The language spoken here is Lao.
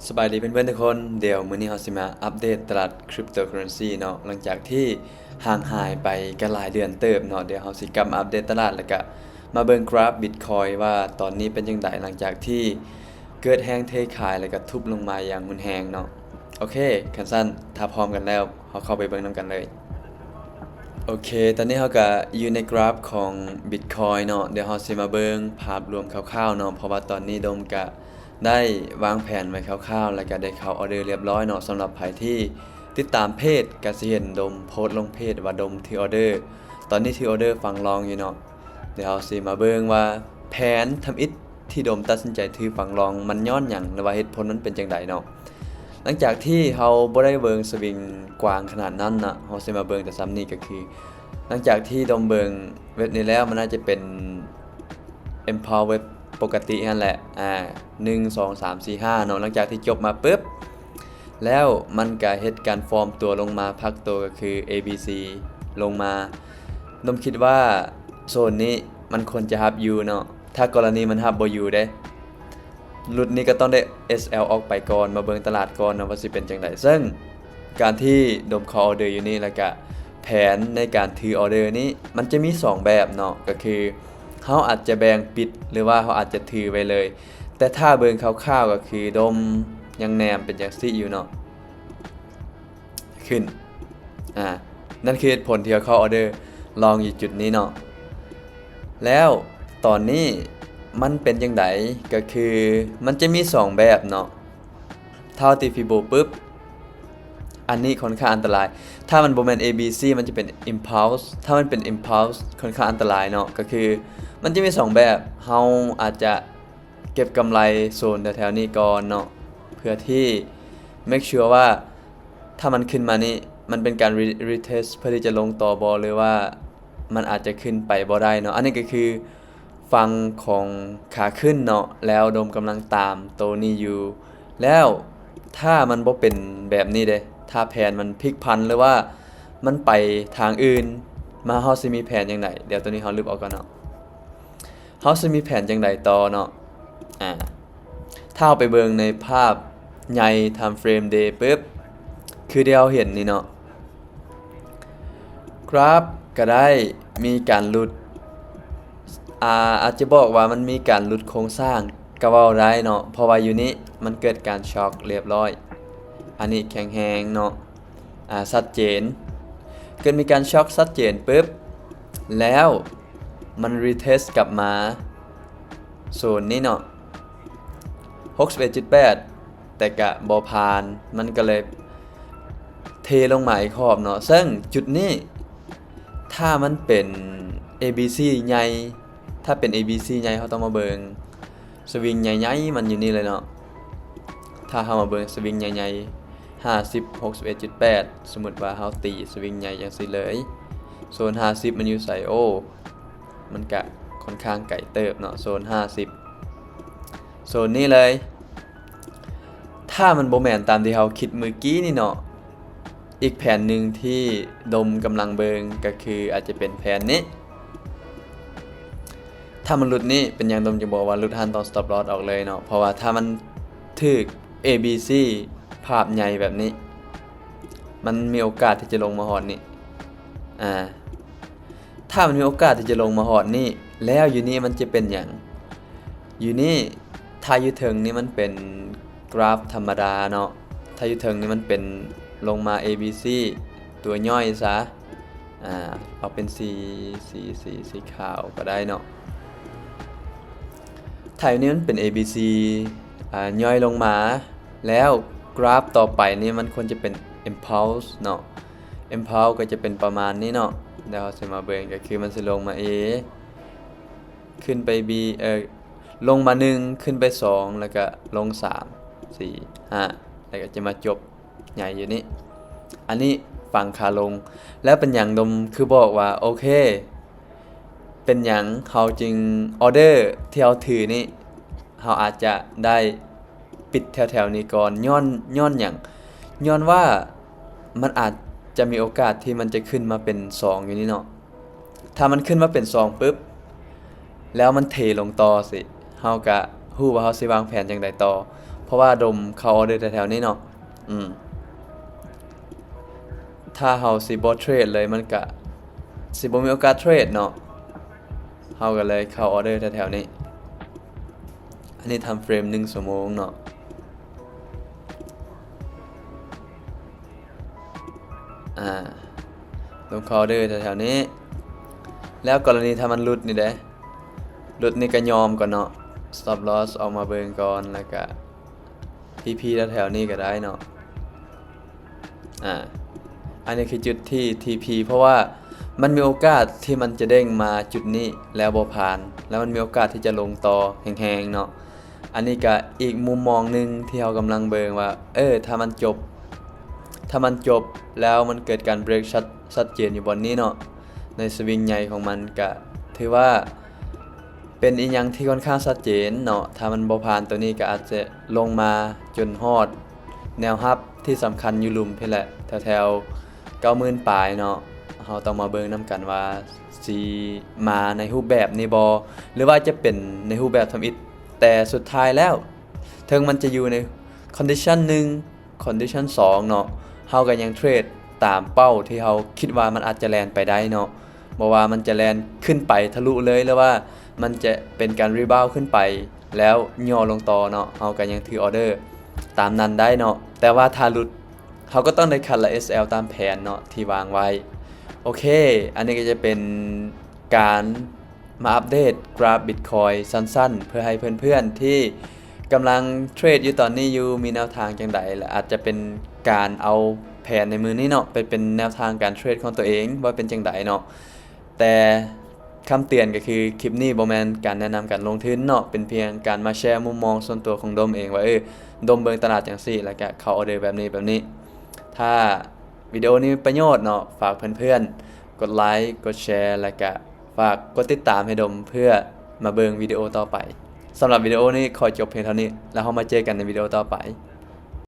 ສະບາຍດີເພື່ອນໆທຸກຄົນ, ດຽວມື້ນີ້ເຮົາຊິມາອັບເດດຕະຫຼາດ Cryptocurrency ເນາະ. ຫຼັງຈາກທີ່ຫ່າງຫາຍໄປກໍຫຼາຍເດືອນເຕີບເນາະ, ດຽວເຮົາຊິກັບມາອັບເດດຕະຫຼາດ ແລ້ວກະມາເບິ່ງກຣາຟ Bitcoin ວ່າຕອນນີ້ເປັນຈັ່ງໃດ ຫຼັງຈາກທີ່ເກີດແຮງເທຂາຍ ແລ້ວກະທຸບລົງມາຢ່າງຮຸນແຮງເນາະ. ໂອເຄ, ຄັນຊັ້ນ ຖ້າພ້ອມກັນແລ້ວ ເຮົາເຂົ້າໄປເບິ່ງນຳກັນເລີຍ. ໂອເຄ, ຕອນນີ້ເຮົາກະຢູ່ໃນກຣາຟຂອງ Bitcoin ເນາະ. ດຽວເຮົາຊິມາເບິ່ງພາບລວມຄ່າວໆເນາະ, ເພາະວ່າຕອນນີ້ດົມກະ ໄດ້ວາງແຜນໄວ້ຄ່າວໆ ແລ້ວກະໄດ້ເຂົ້າອອເດີຮຽບຮ້ອຍເນາະ. ສຳລັບໃຜທີ່ຕິດຕາມເພຈ ກະຊິເຫັນດົມໂພສລົງເພຈວ່າດົມຖືອອເດີ, ຕອນນີ້ຖືອອເດີຝັ່ງລອງຢູ່ເນາະ. ດຽວເຮົາຊິມາເບິ່ງວ່າແຜນທຳອິດທີ່ດົມຕັດສິນໃຈຖືຝັ່ງລອງ ມັນຍ້ອນຫຍັງ ຫຼືວ່າເຫດຜົນມັນເປັນຈັ່ງໃດເນາະ. ຫຼັງຈາກທີ່ເຮົາບໍ່ໄດ້ເບິ່ງສະວິງກວ້າງຂະໜາດນັ້ນນະ, ເຮົາຊິມາເບິ່ງແຕ່ສ່ຳນີ້ ກະຄື ຫຼັງຈາກທີ່ດົມເບິ່ງເວັບນີ້ແລ້ວ ມັນອາດຈະເປັນ Impulse ເວັບປົກກະຕິຫັ້ນແຫຼະ ອາ ໜຶ່ງ ສອງ ສາມ ສີ່ ຫ້າເນາະ. ຫຼັງຈາກທີ່ຈົບມາປຶບ ແລ້ວມັນກະເຮັດການຟອມຕົວລົງມາ ພັກໂຕກະຄື A B C ລົງມາ. ດົມຄິດວ່າໂຊນນີ້ມັນຄວນຈະຮັບຢູ່ເນາະ, ຖ້າກໍລະນີມັນຮັບບໍ່ຢູ່ເດ້ ຫຼຸດນີ້ກໍຕ້ອງໄດ້ S L ອອກໄປກ່ອນ, ມາເບິ່ງຕະຫຼາດກ່ອນເນາະວ່າຊິເປັນຈັ່ງໃດ. ເຊິ່ງການທີ່ດົມເຂົ້າອອເດີຢູ່ນີ້ ແລ້ວກະແຜນໃນການຖືອອເດີນີ້ ມັນຈະມີສອງແບບເນາະ, ກໍຄືເຮົາອາດຈະແບ່ງປິດ ຫຼືວ່າເຮົາອາດຈະຖືໄວ້ເລີຍ. ແຕ່ຖ້າເບິ່ງຄ່າວໆ ກໍຄືດົມຍັງແນມເປັນຈັ່ງຊີ້ຢູ່ເນາະ. ຂຶ້ນ ອາ ນັ້ນຄືເຫດຜົນທີ່ເຮົາເຂົ້າອອເດີລອງຢູ່ຈຸດນີ້ເນາະ. ແລ້ວຕອນນີ້ມັນເປັນຈັ່ງໃດ? ກໍຄືມັນຈະມີສອງແບບເນາະ. ຖ້າເຮົາຕີຟີໂບປຶບ ອັນນີ້ຄ່ອນຂ້າງອັນຕະລາຍ. ຖ້າມັນບໍ່ແມ່ນ A B C ມັນຈະເປັນ Impulse, ຖ້າມັນເປັນ Impulse ຄ່ອນຂ້າງອັນຕະລາຍເນາະ. ກໍຄືມັນຈະມີສອງແບບ, ເຮົາອາດຈະ ເກັບກຳໄລໂຊນແຖວໆນີ້ກ່ອນເນາະ ເພື່ອທີ່ make sure ວ່າຖ້າມັນຂຶ້ນມານີ້ ມັນເປັນການ re- retest ເພື່ອທີ່ຈະລົງຕໍ່ບໍ່ ຫຼືວ່າມັນອາດຈະຂຶ້ນໄປບໍ່ໄດ້ເນາະ. ອັນນີ້ກໍຄືຝັ່ງຂອງຂາຂຶ້ນເນາະ, ແລ້ວດົມກຳລັງຕາມໂຕນີ້ຢູ່. ແລ້ວຖ້າມັນບໍ່ເປັນແບບນີ້ເດ, ຖ້າແຜນມັນພິກຜັນ ຫຼືວ່າມັນໄປທາງອື່ນ, ມາເຮົາຊິມີແຜນຈັ່ງໃດ? ດຽວໂຕນີ້ເຮົາລຶບອອກກ່ອນເນາະ. ເຮົາຊິມີແຜນຈັ່ງໃດຕໍ່ເນາະ? ອາ ຖ້າເຮົາໄປເບິ່ງໃນພາບໃຫຍ່ time frame day ປຶບ ຄືທີ່ເຮົາເຫັນນີ້ເນາະ, ກຣາຟກໍໄດ້ມີການຫຼຸດ, ອາ ອາດຈະບອກວ່າມັນມີການຫຼຸດໂຄງສ້າງກໍເວົ້າໄດ້ເນາະ, ເພາະວ່າຢູ່ນີ້ມັນເກີດການຊັອກຮຽບຮ້ອຍ. ອັນນີ້ແຂງແຮງເນາະ. ອາ ຊັດເຈນ, ເກີດມີການຊັອກຊັດເຈນປຶບ ແລ້ວມັນ retest ກັບມາໂຊນນີ້ເນາະ ຫົກສິບເອັດຈຸດແປດ ແຕ່ກະບໍ່ຜ່ານ, ມັນກໍເລີຍເທລົງມາອີກຮອບເນາະ. ເຊິ່ງຈຸດນີ້ ຖ້າມັນເປັນ A B C ໃຫຍ່ ຖ້າເປັນ A B C ໃຫຍ່ ເຮົາຕ້ອງມາເບິ່ງສະວິງໃຫຍ່ໆ ມັນຢູ່ນີ້ເລີຍເນາະ. ຖ້າເຮົາມາເບິ່ງສະວິງໃຫຍ່ໆ ຫ້າສິບ ຫົກສິບເອັດຈຸດແປດ ສົມມຸດວ່າເຮົາຕີສະວິງໃຫຍ່ຈັ່ງຊີ້ເລີຍ, ໂຊນຫ້າສິບມັນຢູ່ໃສ? ໂອ້ ມັນກະຄ່ອນຂ້າງໄກເຕີບເນາະ, ໂຊນຫ້າສິບ ໂຊນນີ້ເລີຍ. ຖ້າມັນບໍ່ແມ່ນຕາມທີ່ເຮົາຄິດມື້ກີ້ນີ້ເນາະ, ອີກແຜນໜຶ່ງທີ່ດົມກຳລັງເບິ່ງກໍຄືອາດຈະເປັນແຜນນີ້. ຖ້າມັນຫຼຸດນີ້ ເປັນຫຍັງດົມຈຶ່ງບອກວ່າຫຼຸດຫັ້ນຕ້ອງ stop loss ອອກເລີຍເນາະ, ເພາະວ່າຖ້າມັນຖືກ A B C ພາບໃຫຍ່ແບບນີ້ ມັນມີໂອກາດທີ່ຈະລົງມາຮອດນີ້. ອາ ຖ້າມັນມີໂອກາດທີ່ຈະລົງມາຮອດນີ້ ແລ້ວຢູ່ນີ້ມັນຈະເປັນຫຍັງ? ຢູ່ນີ້ ຖ້າຢູ່ເທິງນີ້ມັນເປັນກຣາຟທຳມະດາເນາະ, ຖ້າຢູ່ເທິງນີ້ມັນເປັນລົງມາ A B C ຕົວຍ່ອຍຊະ, ອາ ເອົາເປັນສີ ສີ ສີ ສີຂາວກໍໄດ້ເນາະ. ຖ້າຢູ່ນີ້ມັນເປັນ A B C ອາ ຍ່ອຍລົງມາ, ແລ້ວກຣາຟຕໍ່ໄປນີ້ມັນຄວນຈະເປັນ impulse ເນາະ, impulse ກໍຈະເປັນປະມານນີ້ເນາະ. ແລ້ວເຮົາຊິມາເບິ່ງ ກໍຄືມັນຊິລົງມາ A ຂຶ້ນໄປ B ເອີ ລົງມາໜຶ່ງ ຂຶ້ນໄປສອງ ແລ້ວກະລົງສາມ ສີ່ ຫ້າ ແລ້ວກະຈະມາຈົບໃຫຍ່ຢູ່ນີ້. ອັນນີ້ຝັ່ງຂາລົງ. ແລ້ວເປັນຫຍັງດົມຄືບອກວ່າ ໂອເຄ ເປັນຫຍັງເຮົາຈຶ່ງ ອອເດີທີ່ເຮົາຖືນີ້ ເຮົາອາດຈະໄດ້ປິດແຖວໆນີ້ກ່ອນ? ຍ້ອນ ຍ້ອນຫຍັງ? ຍ້ອນວ່າມັນອາດຈະມີໂອກາດທີ່ມັນຈະຂຶ້ນມາເປັນສອງຢູ່ນີ້ເນາະ. ຖ້າມັນຂຶ້ນມາເປັນສອງປຶບ ແລ້ວມັນເທລົງຕໍ່ຊິ ເຮົາກະຮູ້ວ່າເຮົາຊິວາງແຜນຈັ່ງໃດຕໍ່. ເພາະວ່າດົມເຂົ້າອອເດີແຖວໆນີ້ເນາະ. ອືມ ຖ້າເຮົາຊິບໍ່ເທຣດເລີຍ ມັນກະຊິບໍ່ມີໂອກາດເທຣດເນາະ. ເຮົາກໍເລີຍເຂົ້າອອເດີແຖວໆນີ້. ອັນນີ້ທຳເຟຣມໜຶ່ງຊົ່ວໂມງເນາະ. ອາ ລົງເຂົ້າອອເດີແຖວໆນີ້. ແລ້ວກໍລະນີຖ້າມັນຫຼຸດນີ້ເດ້ ຫຼຸດນີ້ກໍຍອມກ່ອນເນາະ. ສະຕັອບລອສອອກມາເບິ່ງກ່ອນ ແລ້ວກະທີພີແຖວໆນີ້ກໍໄດ້ເນາະ. ອາ ອັນນີ້ຄືຈຸດທີ່ທີພີ ເພາະວ່າມັນມີໂອກາດທີ່ມັນຈະເດ້ງມາຈຸດນີ້ແລ້ວບໍ່ຜ່ານ ແລ້ວມັນມີໂອກາດທີ່ຈະລົງຕໍ່ແຮງໆເນາະ. ອັນນີ້ກະອີກມຸມມອງໜຶ່ງທີ່ເຮົາກຳລັງເບິ່ງວ່າ ເອີ ຖ້າມັນຈົບ ຖ້າມັນຈົບແລ້ວມັນເກີດການເບຣກຊັດ ຊັດເຈນຢູ່ບ່ອນນີ້ເນາະ ໃນສະວິງໃຫຍ່ຂອງມັນ ກະຖືວ່າເປັນອີ່ຫຍັງທີ່ຂ້ອນຂ້າງຊັດເຈນເນາະ. ຖ້າມັນບໍ່ຜ່ານໂຕນີ້ກະອາດຈະລົງມາຈົນຮອດແນວຮັບທີ່ສຳຄັນຢູ່ລຸ່ມພີ້ແຫຼະ ແຖວໆເກົ້າໝື່ນປາຍເນາະ. ເຮົາຕ້ອງມາເບິ່ງນຳກັນວ່າຊິມາໃນຮູບແບບນີ້ບໍ່ ຫຼືວ່າຈະເປັນໃນຮູບແບບທຳອິດ. ແຕ່ສຸດທ້າຍແລ້ວ ເຖິງມັນຈະຢູ່ໃນຄອນດິຊັນໜຶ່ງ ຄອນດິຊັນສອງເນາະ ເຮົາກໍຍັງເທຣດຕາມເປົ້າທີ່ເຮົາຄິດວ່າມັນອາດຈະແລ່ນໄປໄດ້ເນາະ. ບໍ່ວ່າມັນຈະແລ່ນຂຶ້ນໄປທະລຸເລີຍ ຫຼືວ່າມັນຈະເປັນການຣີບາວຂຶ້ນໄປແລ້ວຫຍໍ້ລົງຕໍ່ເນາະ ເຮົາກໍຍັງຖືອອເດີຕາມນັ້ນໄດ້ເນາະ. ແຕ່ວ່າຖ້າຫຼຸດ ເຮົາກໍຕ້ອງໄດ້ຄັດລະເອສແອລຕາມແຜນເນາະທີ່ວາງໄວ້. ໂອເຄ ອັນນີ້ກໍຈະເປັນການ ມາອັບເດດກຣາຟບິດຄອຍສັ້ນໆ ເພື່ອໃຫ້ເພື່ອນໆທີ່ກຳລັງເທຣດຢູ່ຕອນນີ້ຢູ່ ມີແນວທາງຈັ່ງໃດ ແລະ ອາດຈະເປັນການເອົາແຜນໃນມື້ນີ້ເນາະ ໄປເປັນແນວທາງການເທຣດຂອງຕົວເອງວ່າເປັນຈັ່ງໃດເນາະ. ແຕ່ຄຳເຕືອນກໍຄື ຄລິບນີ້ບໍ່ແມ່ນການແນະນຳການລົງທຶນເນາະ ເປັນພຽງການມາແຊມຸມມອງສ່ວນຕົວຂອງດົມເອງວ່າ ເອີ ດົມເບິ່ງຕະຫຼາດຈັ່ງຊີ້ ແລ້ວກະເຂົ້າອອເດີແບບນີ້ແບບນີ້. ຖ້າວິດີໂອນີ້ມີປະໂຫຍດເນາະ ຝາກເພື່ອນໆກົດໄລ ກົດແຊ ແລ້ວກະ ຝາກກົດຕິດຕາມໃຫ້ດົມເພື່ອມາເບິ່ງວິດີໂອຕໍ່ໄປ. ສຳລັບວິດີໂອນີ້ຂໍຈົບພຽງເທົ່ານີ້ ແລ້ວເຮົາມາເຈີກັນໃນວິດີໂອຕໍ່ໄປ.